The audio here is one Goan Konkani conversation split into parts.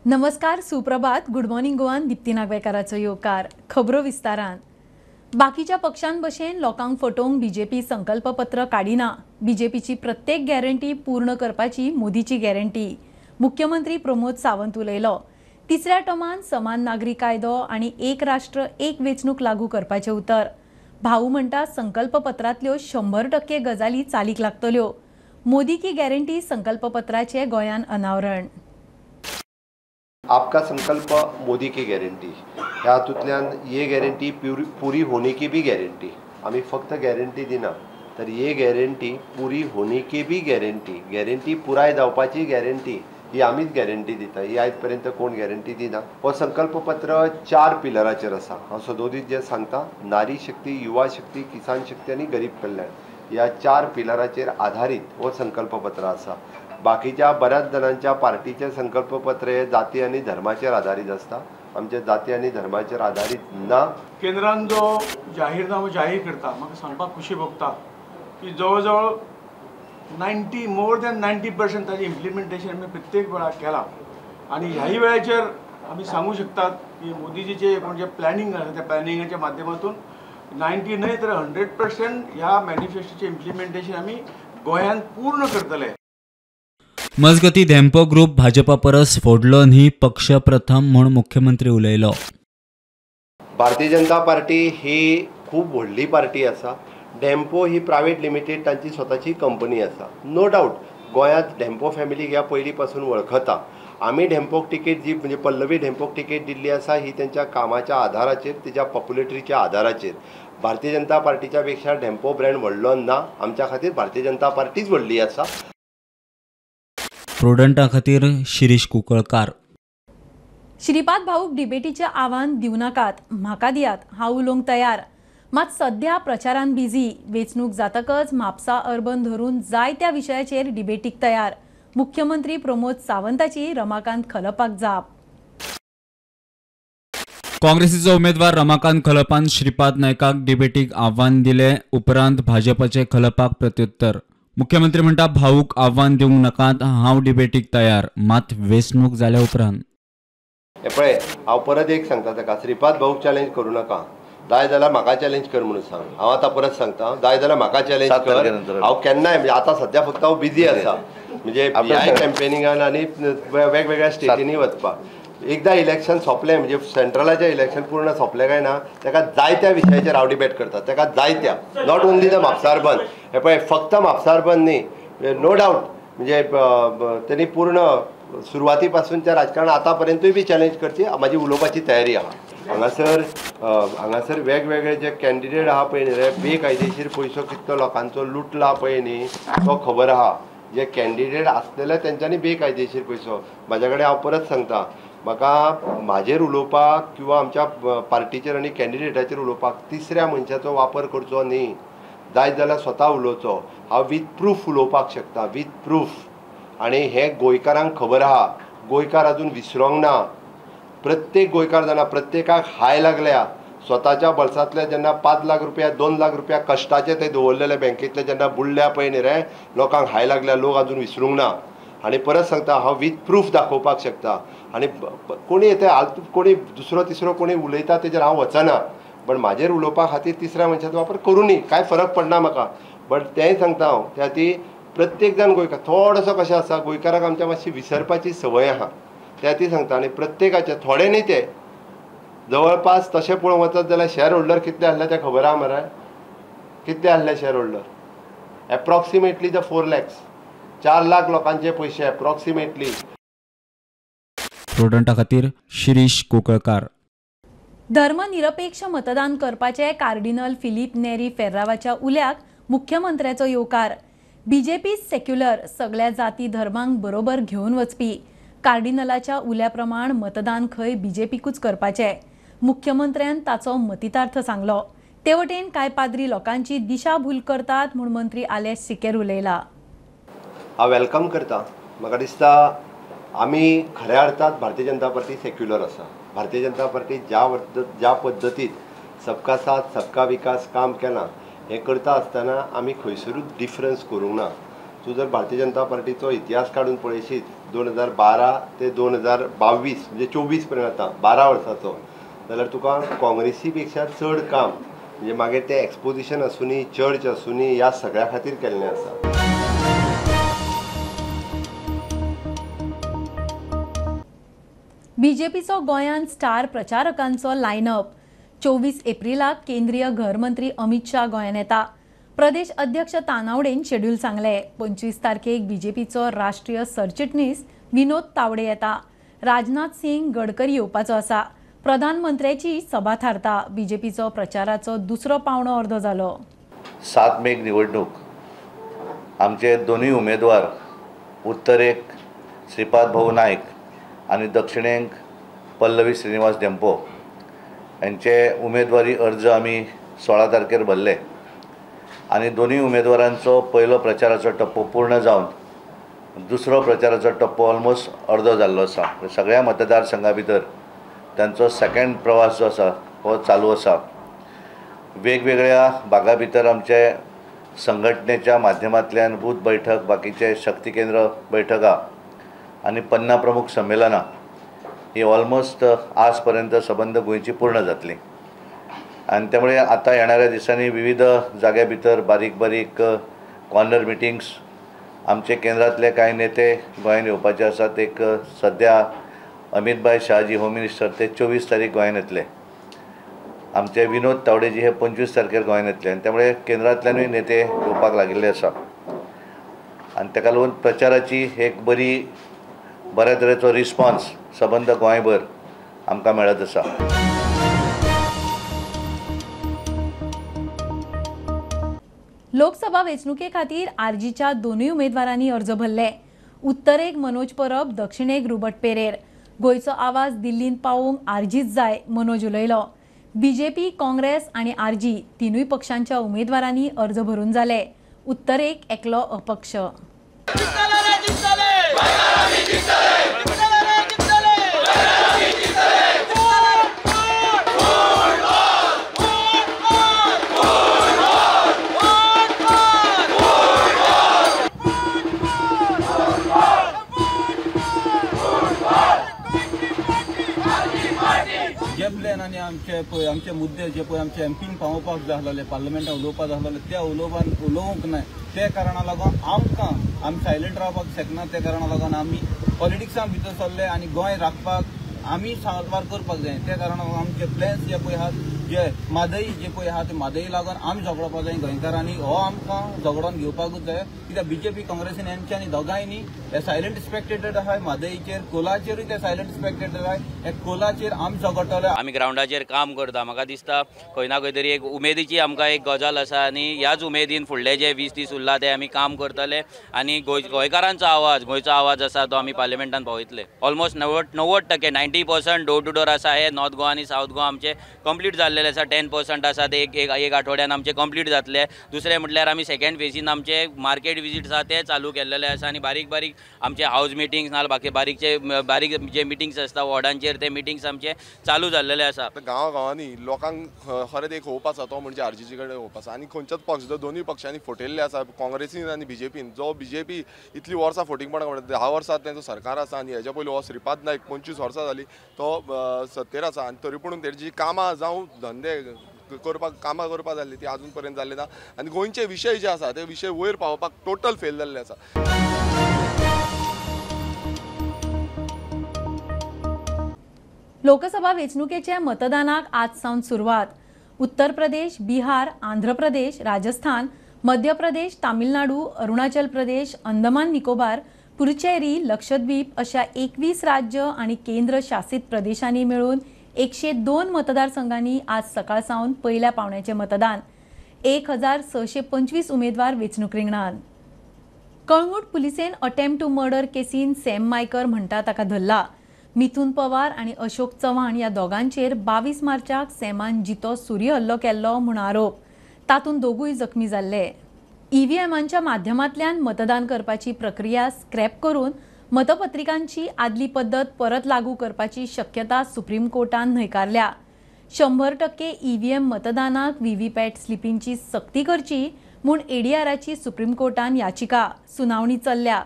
नमस्कार, सुप्रभात. गुड मॉर्निंग गोवान दीप्ती नागवेकाराचो येवकार. खबरो विस्तारान. बाकीच्या पक्षां भशेन लोकांक फटोवंक बीजेपी संकल्पपत्र काडिना. बीजेपीची प्रत्येक गॅरंटी पूर्ण करपाची मोदीची गॅरंटी, मुख्यमंत्री प्रमोद सावंत उलयलो. तिसऱ्या टर्मान समान नागरी कायदो आनी एक राष्ट्र एक वेंचणूक लागू करपाचें उतर. भाऊ म्हणटा संकल्पपत्रांतल्यो 100% गजाली चालीक लागतल्यो. मोदी की गॅरंटी संकल्पपत्राचें गोंयान अनावरण. आपका संकल्प मोदी की गॅरंटी ह्या हातूंतल्यान ये गॅरंटी पुरी होने की भी गॅरंटी. आमी फक्त गॅरंटी दिना तर ये गॅरंटी पुरी होने की भी गॅरंटी, गॅरंटी पुराय जावपाची गॅरंटी ही आमीच गॅरंटी दिता. ही आयज पर्यंत कोण गॅरंटी दिना. हो संकल्पपत्र 4 पिलराचेर आसा. हांव सदोदीत जें सांगता, नारी शक्ती, युवा शक्ती, किसान शक्ती आनी गरीब कल्याण ह्या 4 पिलराचेर आधारीत हो संकल्पपत्र आसा. बाकीच्या बऱ्याच जाणांच्या पार्टीचे संकल्पपत्र हे जाती आनी धर्माचेर आधारीत आसता. आमचे जाती आनी धर्माचेर आधारीत ना. केंद्रान जो जाहीरनामो जाहीर करता, म्हाका सांगपाक खुशी भोगता की जवळ जवळ 90 मोर दॅन 90% ताजें इम्प्लिमेंटेशन आमी प्रत्येक वेळार केलां. आनी ह्याय वेळाचेर आमी सांगू शकतात की मोदीजीचें एकूण जें प्लॅनिंग आसा त्या प्लॅनिंगाच्या माध्यमातून 90 न्हय तर 100% ह्या मॅनिफेस्टोचें इम्प्लिमेंटेशन आमी गोंयांत पूर्ण करतले. मजगती धेंपो ग्रुप भाजपा परस फोडलो न्ही पक्ष प्रथम म्हूण मुख्यमंत्री उलयलो. भारतीय जनता पार्टी ही खूब व्हडली पार्टी आसा. धेंपो ही प्रायवेट लिमिटेड तांची स्वताची कंपनी आसा. नो डावट गोंयांत धेंपो फॅमिलीक ह्या पयलीं पासून वळखता. आमी धेंपोक तिकेट जी म्हणजे पल्लवी धेंपोक तिकेट दिल्ली आसा ही तेंच्या कामाच्या आधाराचेर, तेच्या पॉप्युलरिटीच्या आधाराचेर. भारतीय जनता पार्टीच्या पेक्षा धेंपो ब्रँड व्हडलो ना. आमच्या खातीर भारतीय जनता पार्टीच व्हडली आसा. प्रुडंटा खातीर शिरीष कुंकळकार. श्रीपाद भाऊक डिबेटीचें आव्हान दिवं नाकात, म्हाका दियात, हांव उलोवंक तयार. मात सध्या प्रचारान बिझी. वेंचणूक जातकच म्हापसा अर्बन धरून जायत्या विशयाचेर डिबेटीक तयार. मुख्यमंत्री प्रमोद सावंताची रमाकांत खलपाक जाप. काँग्रेसीचो उमेदवार रमाकांत खलपान श्रीपाद नायकाक डिबेटीक आव्हान दिले उपरांत भाजपाचे खलपाक प्रत्युत्तर. मुख्यमंत्री म्हणटा भाऊक आव्हान दिवंक नाकात, हांव डिबेटीक तयार, मात वेंचणूक जाल्या उपरांत. हे पळय, हांव परत एक सांगता ताका, श्रीपाद भाऊक चॅलेंज करूं नाका. जाय जाल्यार म्हाका चॅलेंज कर म्हणून सांग. हांव आतां परत सांगता, जाय जाल्यार म्हाका चॅलेंज कर. हांव केन्नाय म्हणजे आतां सद्या फक्त हांव बिजी आसा, म्हणजे ह्या कॅम्पेनिंगान आनी वेगवेगळ्या स्टेटींनी वचपाक. एकदां इलेक्शन सोंपलें म्हणजे सेंट्रलाचें इलेक्शन पूर्ण सोंपलें काय ना, ताका जायत्या विशयाचेर हांव डिबेट करता. ताका जायत्या, not only the Mapusa urban. हे पळय, फक्त म्हापसा अर्बन न्ही, नो डावट म्हणजे तेणी पूर्ण सुरवाती पासूनच्या राजकारण आतां पर्यंतूय बी चॅलेंज करची म्हाजी उलोवपाची तयारी आहा. हांगासर हांगासर वेगवेगळे जे कॅन्डिडेट आहा पळय न्ही रे, बेकायदेशीर पयसो कितलो लोकांचो लुटला पळय न्ही तो खबर आहा. जे कॅन्डिडेट आसलेले तेंच्यांनी बेकायदेशीर पयसो. म्हाज्या कडेन हांव परत सांगता, म्हाका म्हाजेर उलोवपाक किंवा आमच्या पार्टीचेर आनी कॅन्डिडेटाचेर उलोवपाक तिसऱ्या मनशाचो वापर करचो न्ही. जाय जाल्यार स्वता उलोवचो. हांव वीथ प्रूफ उलोवपाक शकता, वीथ प्रूफ. आनी हें गोंयकारांक खबर आहा. गोंयकार अजून विसरोंक ना. प्रत्येक गोंयकार जाणा, प्रत्येकाक हाय लागल्या. स्वताच्या बल्सांतले जेन्ना 5 लाख रुपया, 2 लाख रुपया कश्टाचे ते दवरलेले बँकेंतले जेन्ना बुडल्या पळय न्ही रे, लोकांक हाय लागल्या. लोक अजून विसरूंक ना. आनी परत सांगता, हांव वीथ प्रूफ दाखोवपाक शकता. आनी कोणी येता कोणी दुसरो तिसरो कोणी उलयता तेजेर हांव वचना, पण म्हाजेर उलोवपा खातीर तिसऱ्या मनशाचो वापर करूं न्ही, कांय फरक पडना म्हाका. बट तेंय सांगता हांव, त्या खातीर प्रत्येक जाण गोंयकार थोडोसो कशें आसा, गोंयकाराक आमच्या मातशी विसरपाची संवय आहा. त्या खातीर सांगता. आनी प्रत्येकाचे थोडे न्ही, ते जवळपास तशें पळोवंक वचत जाल्यार शेअर होल्डर कितले आसले ते खबर आहा मरे? कितले आसले share holder? Approximately the 4 lakhs, 4 lakh लोकांचे पयशे एप्रॉक्सिमेटली. प्रुडंटा खातीर शिरीष कुंकळकार. धर्मनिरपेक्ष मतदान करपाचे कार्डिनल फिलीप नेरी फेर्रावाच्या उल्याक मुख्यमंत्र्याचो येवकार. बीजेपी सेक्युलर, सगळ्या जाती धर्मांक बरोबर घेवन वचपी. कार्डिनलाच्या उल्या प्रमाण मतदान खंय बीजेपीकूच करपाचें, मुख्यमंत्र्यान ताचो मतितार्थ सांगलो. ते वटेन कांय पाद्री लोकांची दिशाभूल करतात म्हूण मंत्री आलेश सिकेर उलयला. हांव welcome करता. म्हाका दिसता आमी खऱ्या अर्थात भारतीय जनता पार्टी सेक्युलर आसा. भारतीय जनता पार्टी ज्या पद्दतीन सबका साथ सबका विकास काम केलां हें करता आसतना आमी खंयसरूच डिफरन्स करूंक ना. तूं जर भारतीय जनता पार्टीचो इतिहास काडून पळयशीत 2012 ते 2022 म्हणजे 24 पर्यंत आतां 12 वर्सांचो जाल्यार तुका काँग्रेसी पेक्षा चड काम म्हणजे मागीर तें एक्सपोजिशन आसूनी, चर्च आसूनी, ह्या सगळ्या खातीर केल्लें आसा. बीजेपीचो गोंयांत स्टार प्रचारकांचो लायनअप. 24 एप्रिलाक केंद्रीय घरमंत्री अमित शाह गोंयांत येता. प्रदेश अध्यक्ष तानावडेन शेड्यूल सांगले. 25 तारखेक बीजेपीचो राष्ट्रीय सरचिटणीस विनोद तावडे येता. राजनाथ सिंग गडकरी येवपाचो आसा. प्रधानमंत्र्याची सभा थारता. बीजेपीचो प्रचाराचो दुसरो पावणो अर्दो जालो. 7 मेक निवडणूक. आमचे दोनूय उमेदवार उत्तरेक श्रीपाद भाऊ नायक आनी दक्षिणेक पल्लवी श्रीनिवास धेंपो यांचे उमेदवारी अर्ज आमी 16 तारखेर भरले आनी दोनूय उमेदवारांचो पयलो प्रचाराचो टप्पो पूर्ण जावन दुसरो प्रचाराचो टप्पो ऑलमोस्ट अर्दो जाल्लो आसा. सगळ्या मतदारसंघा भितर तांचो सेकंड प्रवास जो आसा हो चालू आसा. वेगवेगळ्या भागा भितर आमचे संघटनेच्या माध्यमांतल्यान बूथ बैठक, बाकीचे शक्ती केंद्र बैठका आनी पन्ना प्रमुख संमेलनां ही ऑलमोस्ट आज पर्यंत सबंद गोंयची पूर्ण जातली. आनी त्यामुळे आतां येणाऱ्या दिसांनी विविध जाग्या भितर बारीक बारीक कॉर्नर मिटिंग्स आमचे केंद्रांतले कांय नेते गोंयांत येवपाचे आसात. एक सद्या अमितभाई शहाजी होम मिनिस्टर ते 24 तारीख गोंयांत येतले. आमचे विनोद तावडेजी हे 25 तारखेर गोंयांत येतले आनी त्यामुळे केंद्रांतल्यानूय नेते येवपाक लागिल्ले आसा. आनी ताका लागून प्रचाराची एक बरी बऱ्या तरेचो रिस्पॉन्स सबंद गोंयभर आमकां मेळत आसा. लोकसभा वेंचणुके खातीर आरजीच्या दोनूय उमेदवारांनी अर्ज भरले. उत्तरेक मनोज परब, दक्षिणेक रुबर्ट पेरेर. गोंयचो आवाज दिल्लींत पावोवंक आरजीच जाय, मनोज उलयलो. बीजेपी, काँग्रेस आनी आरजी तिनूय पक्षांच्या उमेदवारांनी अर्ज भरून जाले. उत्तरेक एकलो अपक्ष. जे प्लॅन आनी आमचे पळय आमचे मुद्दे जे पळय आमचे एमपीन पावोवपाक जाय आसलेले, पार्लमेंटान उलोवपाक जाय आसलेले, ते उलोवपान उलोवंक नाय. ते कारणा लागून आमकां आमी सायलंट रावपाक शकना. ते कारणा लागून आमी पॉलिटिक्सां भितर सरले आनी गोंय राखपाक आमी साबार करपाक जाय. ते कारणा लागून आमचे प्लॅन्स जे पळय आहात, जे म्हादई जे पळय आहा ते म्हादई लागून आमी झगडोवपाक जाय गोंयकारांनी. हो आमकां झगडोवन घेवपाकूच जाय. कित्याक बीजेपी काँग्रेसीन हेंच्यांनी दोगांयनी हे सायलंट स्पेक्टेटर आहाय. म्हादईचेर कोलाचेरूय ते सायलंट स्पेक्टेटर आहाय. हे कोलाचेर आमी झगडटले. आमी ग्रावंडाचेर काम करता. म्हाका दिसता खंय ना खंय तरी एक उमेदीची आमकां एक गजाल आसा आनी ह्याच उमेदीन फुडले जे 20 दीस उरला ते आमी काम करतले आनी गोंयकारांचो आवाज, गोंयचो आवाज आसा तो आमी पार्लमेंटान पावयतले. ऑलमोस्ट 90% 90% डोर टू डोर आसा. हे नॉर्थ गोवा आनी सावथ गोवा आमचे कंप्लीट जाल्लेले आसा. 10% आसा ते एक आठवड्यान आमचे कंप्लीट जातले. दुसरें म्हटल्यार आमी सेकंड फेजीन आमचे मार्केट विजीट्स आसा ते चालू केल्लेले आसा आनी बारीक बारीक आमचे हावज मिटिंग्स नाजाल्यार बाकी बारीक जे मिटिंग्स आसता वॉर्डांचेर ते मिटिंग्स आमचे चालू जाल्लेले आसा. गांवागांवांनी लोकांक खरेंच एक होप आसा तो म्हणजे आरजीचे कडेन होप आसा आनी खंयच्याच पक्ष जो दोनूय पक्षांनी फटयल्ले आसा, काँग्रेसीन आनी बीजेपीन. जो बीजेपी इतली वर्सां फटींगपणां म्हणटा, 10 वर्सां तेंचो सरकार आसा आनी हेज्या पयलीं हो श्रीपाद नायक 25 वर्सां जाली तो सत्तेर आसा आनी तरी पूण तेजी कामां जावं धंदे करपाक कामां करपाक जाल्ली ती आजून पर्यंत जाल्ली ना आनी गोंयचे विशय जे आसा ते विशय वयर पावोवपाक टोटल फेल जाल्ले आसा. लोकसभा वेंचणुकेच्या मतदानाक आज सावन सुरवात. उत्तर प्रदेश, बिहार, आंध्र प्रदेश, राजस्थान, मध्य प्रदेश, तामिळनाडू, अरुणाचल प्रदेश, अंदमान निकोबार, पुदुचेरी, लक्षद्वीप अशा 21 राज्य आनी केंद्र शासित प्रदेशांनी मेळून 102 मतदारसंघांनी आज सकाळ सावन पयल्या पावण्याचें मतदान. 1625 उमेदवार वेंचणूक रिंगणात. कळंगूट पुलिसेन अटेम्प्ट टू मर्डर केसीन सॅम मायकर म्हणटा ताका धरला. मिथुन पवार आनी अशोक चव्हाण ह्या दोगांचेर 22 मार्चाक सॅमान जितो सुरी हल्लो केल्लो म्हूण आरोप. तातूंत दोगूय जखमी जाल्ले. ईव्हीएमांच्या माध्यमांतल्यान मतदान करपाची प्रक्रिया स्क्रॅप करून मतपत्रिकांची आदली पद्दत परत लागू करपाची शक्यता सुप्रीम कोर्टान न्हयकारल्या. 100% ईव्हीएम मतदानाक व्हीव्हीपॅट स्लिपींची सक्ती करची म्हूण एडीआराची सुप्रीम कोर्टान याचिका. सुनावणी चल्ल्या.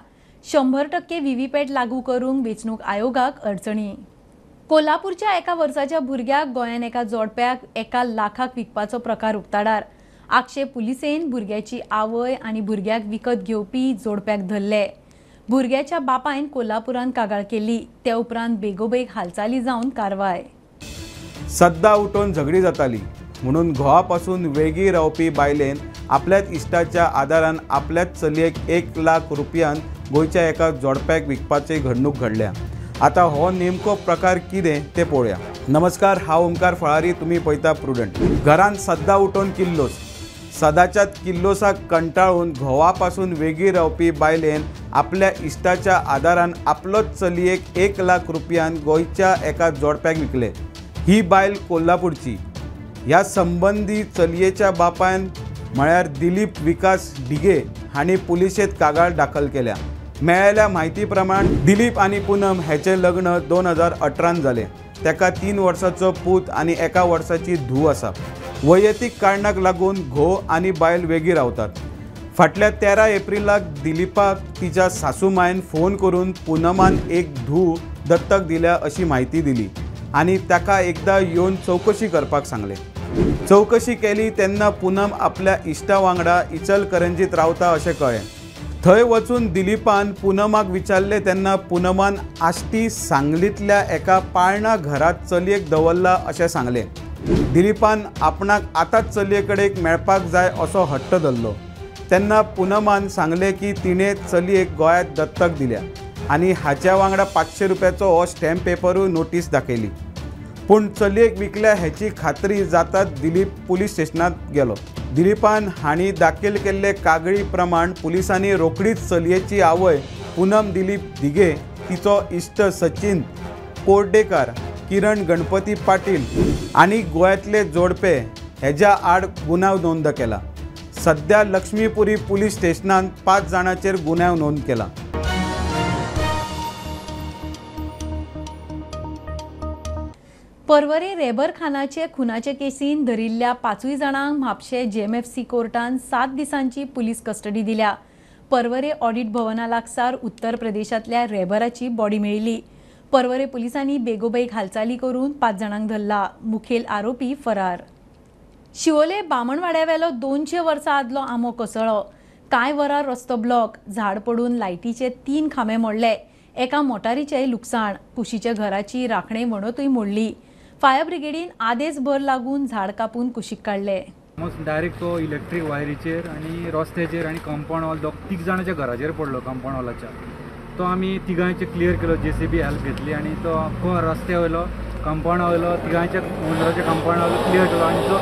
100% व्हीव्हीपॅट लागू करूंक वेंचणूक आयोगाक अडचणी. कोल्हापूरच्या एका वर्साच्या भुरग्याक गोंयान एका जोडप्याक 1 लाखाक विकपाचो प्रकार उक्ताडार. आगशे पुलिसेन भुरग्याची आवय आनी भुरग्याक विकत घेवपी जोडप्याक धरले. भुरग्याच्या बापायन कोल्हापुरान कागाळ केली. ते उपरांत बेगोबेग हालचाली जावन कारवाय. सद्दां उठोवन झगडी जाताली म्हणून घोवापासून वेगळी रावपी बायलेन आपल्याच इश्टाच्या आदारान आपल्याच चलयेक 1 लाख रुपयान गोंयच्या एका जोडप्याक विकपाची घडणूक घडल्या. आतां हो नेमको प्रकार कितें तें पळोवया. नमस्कार, हांव ओमकार फळारी, तुमी पळयता प्रुडंट. घरान सद्दां उठोवन किल्लोस, सदाच्याच किल्लोसाक कंटाळून घोवापासून वेगळी रावपी बायलेन आपल्या इश्टाच्या आदारान आपलोच चलयेक 1 लाख रुपयान गोंयच्या एका जोडप्याक विकले. ही बायल कोल्हापूरची. ह्या संबंदी चलयेच्या बापायन म्हळ्यार दिलीप विकास ढिगे हांणी पुलिशेंत कागाळ दाखल केल्या. मेळ्ळेल्या म्हायती प्रमाण दिलीप आनी पूनम हेचें लग्न 2018 जालें. ताका 3 वर्सांचो पूत आनी 1 वर्साची धूव आसा. वैयक्तीक कारणाक लागून घोव आनी बायल वेगळी रावतात. फाटल्या 13 एप्रिलाक दिलीपाक तिच्या सासूमायन फोन करून पूनमान एक धूव दत्तक दिल्या अशी म्हायती दिली आनी ताका एकदा येवन चवकशी करपाक सांगलें. चवकशी केली तेन्ना पूनम आपल्या इश्टा वांगडा इचलकरंजीत रावता अशें कळ्ळें. थंय वचून दिलीपान पूनमाक विचारलें तेन्ना पूनमान आष्टी सांगलींतल्या एका पाळणा घरांत चलयेक दवरला अशें सांगलें. दिलीपान आपणाक आतांच चलये कडेन मेळपाक जाय असो हट्ट धरलो. तेन्ना पूनमान सांगलें की तिणें चलयेक गोंयांत दत्तक दिल्या आनी हाच्या वांगडा 500 रुपयाचो हो स्टॅम्प पेपरूय नोटीस दाखयली. पूण चलयेक विकल्या हेची खात्री जातात दिलीप पुलीस स्टेशनांत गेलो. दिलीपान हांणी दाखल केल्ले कागळी प्रमाण पुलिसांनी रोखडीच चलयेची आवय पूनम दिलीप ढिगे, तिचो इश्ट सचिन कोर्डेकार, किरण गणपती पाटील आनी गोंयांतले जोडपे हेज्या आड गुन्यांव नोंद केला. सध्या लक्ष्मीपुरी पुलीस स्टेशनांत 5 जाणांचेर गुन्यांव नोंद केला. पर्वरे रेबर खानाचे खुनाचे केसीन धरिल्ल्या 5 जाणांक म्हापशें जेएमएफसी कोर्टान 7 दिसांची पुलीस कस्टडी दिल्या. पर्वरे ऑडिट भवना लागसार उत्तर प्रदेशांतल्या रेबराची बॉडी मेळिल्ली. पर्वरे पुलिसांनी बेगोबेग हालचाली करून 5 जाणांक धरला. मुखेल आरोपी फरार. शिवोले बामणवाड्यावेलो 200 वर्सां आदलो आंबो कोसळ्ळो. कांय वरां रस्तो ब्लॉक. झाड पडून लायटीचे 3 खांबे मोडले. एका मोटारीचेंय लुकसाण. कुशीच्या घराची राखणे वणतूय मोडली. फायर ब्रिगेडीन आदेस भर लागून झाड कापून कुशीक काडले. ऑलमोस्ट डायरेक्ट तो इलेक्ट्रीक वायरीचेर आनी रस्त्याचेर आनी कंपाउंड वॉल 3 जाणांच्या घराचेर पडलो. कंपाउंड वॉलाच्या तो आमी तिगांयचे क्लियर केलो. जेसीबी हेल्प घेतली आनी तो रस्त्या वयलो कंपाउंडा वयलो तिगांयच्या ओनराच्या कंपाउंडा वयलो क्लियर केलो आनी तो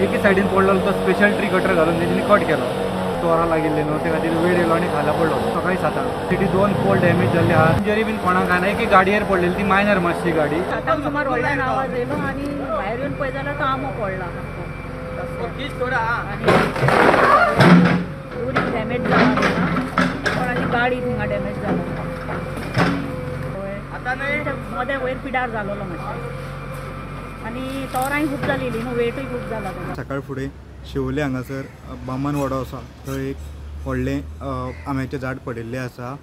एके सायडीन पडलो तो स्पेशल ट्री कटर घालून तेंच्यांनी कट केलो. तोरां लागिल्ले न्हू ते खातीर वेळ येयलो आनी खाला पडलो. सकाळी 7 सिटी 2 पोल डॅमेज जाल्ले आहा. इंजरी बीन कोणाक कांय ना. एक गाडयेर पडलेली ती मायनर मातशी गाडी. 7 सुमार व्हडल्यान आवाज येयलो आनी भायर येवन पळय जाल्यार तो आंबो पडला आनी डॅमेज जाला. कोणाची गाडी थिंगा डॅमेज जाला. मदें वयर पिडार जालोलो मातशें आनी तोरांय खूब जालेली न्हू, वेटूय खूब जाला. सकाळ फुडें शिवोले हांगासर बामणवाडो आसा थंय एक व्हडलें आंब्याचें झाड पडिल्लें आसा.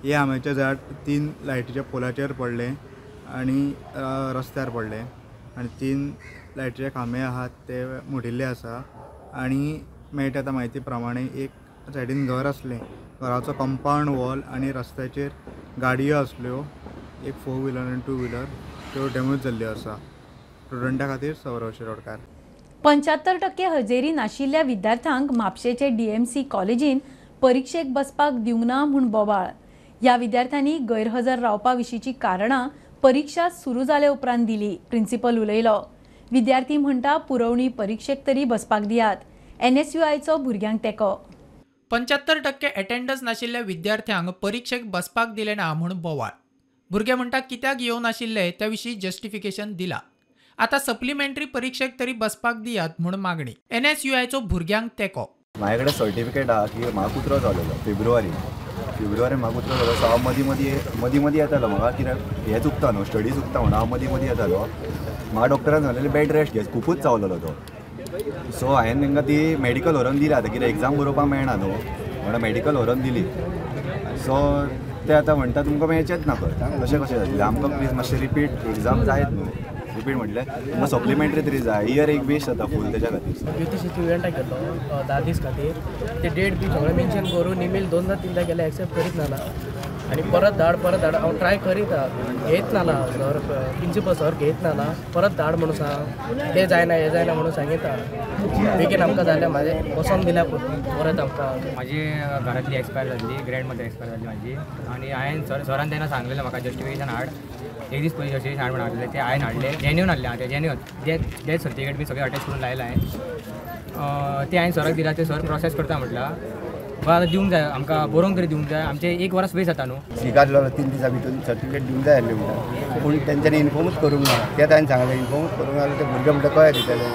हें आंब्याचें झाड 3 लायटीच्या पोलाचेर पडलें आनी रस्त्यार पडलें आनी 3 लायटीचे खांबे आहात ते मोडिल्ले आसा. आनी मेळटा त्या म्हायती प्रमाणे एक सायडीन घर आसलें, घराचो कंपावंड वॉल आनी रस्त्याचेर गाडयो आसल्यो, एक 4 व्हिलर आनी 2 व्हिलर त्यो डॅमेज जाल्ल्यो आसा. स्टुडंटा खातीर सौरव शिरोडकार. 75% हजेरी नाशिल्ल्या विद्यार्थ्यांक म्हापशेचे डीएमसी कॉलेजीन परिक्षेक बसपाक दिवंक ना म्हूण बोवाळ. ह्या विद्यार्थ्यांनी गैरहजर रावपा विशींची कारणां परिक्षा सुरू जाले उपरांत दिली. प्रिन्सिपल उलयलो. विद्यार्थी म्हणटा पुरवणी परिक्षेक तरी बसपाक दियात. एनएसयूआयचो भुरग्यांक तेंको. 75% अटेंडन्स नाशिल्ल्या विद्यार्थ्यांक परिक्षेक बसपाक दिले ना म्हूण बोवाळ. भुरगे म्हणटा कित्याक येवनाशिल्ले त्या विशीं जस्टिफिकेशन दिला. आतां सप्लिमेंटरी परिक्षेक तरी बसपाक दियात म्हूण मागणी. एनएसयूआयचो भुरग्यांक तेंको. माझ्या कडेन सर्टिफिकेट आहा की म्हाका कुत्रो जालेलो फेब्रुवारी म्हाका कुत्रो जालो. सो हांव मदीं मदीं येतालो. म्हाका कित्याक हें चुकता न्हू, स्टडी चुकता म्हणून हांव मदीं मदीं येतालो. म्हाका डॉक्टरान सांगलेलें बेड रेस्ट घे, खुबूच चावलेलो तो. सो हांवें तांकां ती मेडिकल व्हरोन दिली आतां कितें एग्जाम बरोवपाक मेळना न्हू म्हणून मेडिकल व्हरोन दिली. सो ते आतां म्हणटा तुमकां मेळचेंच ना खंय, तशें कशें जातलें आमकां प्लीज मातशें रिपीट एग्जाम जायत न्हू, रिपीट म्हटल्यार तुमकां सप्लिमेंटरी तरी जाय, इयर एक वेस्ट जाता फूल तेच्या खातीर. ज्योतिश इव्हेंटाक गेल्लो 10 दीस खातीर, ते डेट बी सगळें मेन्शन करून इमेल 2दा 3दा केले एक्सेप्ट करीत ना आनी परत धाड परत धाड. हांव ट्राय करीत घेयत ना सर, प्रिंसिपल सर घेयत ना, परत धाड म्हणून सांग, तें जायना हें जायना म्हणून सांगिता. बेगीन आमकां जाल्यार म्हाजें बसोन दिल्या परत आमकां. म्हाजी घरांतली एक्सपायर जाल्ली, ग्रँड मदर एक्सपायर जाल्ली म्हाजी, आनी हांवें सरान तेन्ना सांगलेलें म्हाका जस्टिफिकेशन हाड, एक दीस पयलीं जस्टिफिकेशन हाड म्हणून हाडलें, तें हांवें हाडलें, जेन्यून हाडलें हांवें, तें जेन्यून डेथ सर्टिफिकेट बी सगळें अटॅच करून लायलां हांवें, तें हांवें सराक दिलां, तें सर प्रोसेस करता म्हटलां. बट आतां दिवंक जाय आमकां, बरोवंक तरी दिवंक जाय, आमचें एक वरस वेस्ट जाता न्हू. स्विकारलो 3 दिसां भितर सर्टिफिकेट दिवंक जाय आसलें म्हणटा, पूण तेंच्यांनी इन्फॉर्मूच करूंक ना. तें ताणें सांगलें इन्फॉर्मूच करूंक ना जाल्यार ते भुरगे म्हणटा कळ्ळें दितले.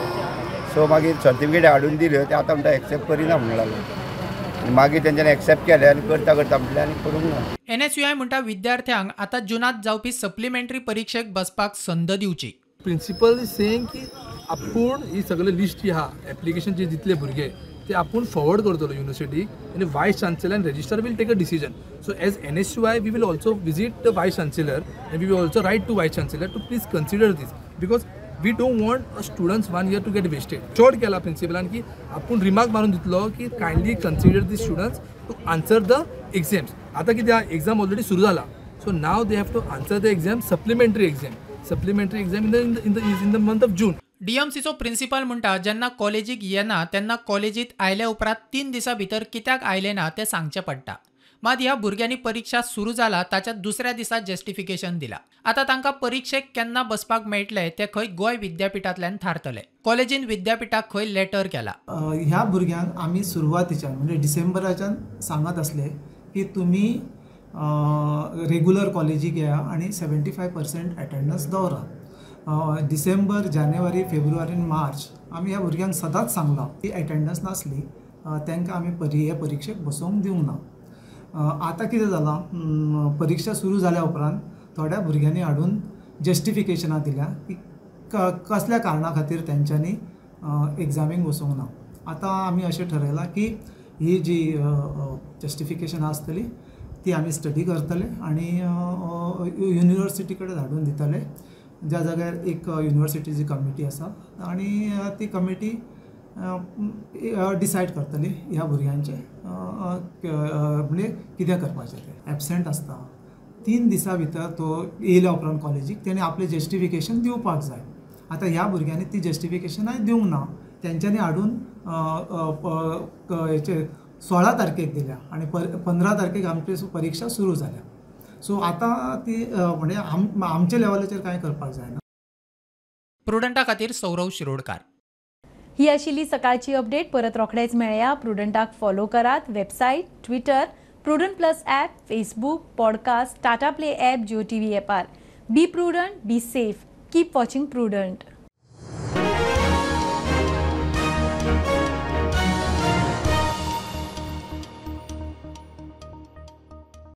सो मागीर सर्टिफिकेट हाडून दिल्यो, ते आतां म्हणटा एक्सेप्ट करिना म्हणून लागलो. मागीर तेंच्यांनी एक्सेप्ट केलें आनी करता करता म्हटलें आनी करूंक ना. एनएसयूआय म्हणटा विद्यार्थ्यांक आतां जुनांत जावपी सप्लिमेंटरी परिक्षेक बसपाक संद दिवची. प्रिंसिपल is saying की आपूण ही सगळी लिस्ट जी आहा एप्लिकेशन जे दितले भुरगे ते आपूण फॉरवर्ड करतलो युनिवर्सिटीक आनी vice chancellor and registrar will take a decision. So as NSUI we will also visit the vice chancellor and we will also write to vice chancellor to please consider this because we don't want a students 1 year to get wasted. चड केला प्रिंसिपलान की आपूण रिमार्क मारून दितलो की kindly consider the students to answer the exams. आतां कितें एग्जाम ऑलरेडी सुरू जाला, so now they have to answer the exam, supplementary exam, supplementary exam in the month of June. डीएमसीचो principal म्हणटा जेन्ना कॉलेजीक येना तेन्ना कॉलेजीत आयल्या उपरांत 3 दिसां भितर कित्याक आयलें ना तें सांगचें पडटा. मात ह्या भुरग्यांनी परिक्षा सुरू जाला ताच्या दुसऱ्या दिसा जस्टिफिकेशन दिला. आतां तांकां परिक्षेक केन्ना बसपाक मेळटलें तें खंय गोंय विद्यापिठांतल्यान थारतलें. कॉलेजीन विद्यापिठाक खंय लेटर केला. ह्या भुरग्यांक आमी सुरवातीच्यान म्हणजे डिसेंबराच्यान सांगत आसले की तुमी रेगुलर कॉलेजीक येया आनी 75% अटेंडन्स दवरा. डिसेंबर, जानेवारी, फेब्रुवारी आनी मार्च आमी ह्या भुरग्यांक सदांच सांगलां की अटेंडन्स नासली तांकां आमी हे परिक्षेक बसोवंक दिवंक ना. आतां कितें जालां, परिक्षा सुरू जाल्या उपरांत थोड्या भुरग्यांनी हाडून जस्टिफिकेशनां दिल्या की कसल्या कारणा खातीर तेंच्यांनी एग्जामीक बसोवंक ना. आतां आमी अशें ठरयलां की ही जी जस्टिफिकेशनां आसतली ती आमी स्टडी करतले आनी युनिवर्सिटी कडेन धाडून दितले, ज्या जाग्यार एक युनिवर्सिटीची कमिटी आसा आनी ती कमिटी डिसायड करतली ह्या भुरग्यांचें म्हणजे कितें करपाचें तें. एबसेंट आसता 3 दिसां भितर तो येयल्या उपरांत कॉलेजीक तेणें आपलें जस्टिफिकेशन दिवपाक जाय. आतां ह्या भुरग्यांनी ती जस्टिफिकेशनाय दिवंक ना, तेंच्यांनी हाडून हेचे 16 तारखेक दिल्या आनी 15 तारखेक आमची परिक्षा सुरू जाल्या. सो आतां ती म्हणजे आमच्या लेवलाचेर कांय करपाक जायना. प्रुडंटा खातीर सौरव शिरोडकार. ही आशिल्ली सकाळची अपडेट. परत रोखडेच मेळया. प्रुडंटाक फॉलो करात. Website, Twitter, Prudent plus app, Facebook, podcast, Tata play app, Jio TV ॲपार. Be prudent, be safe, keep watching Prudent.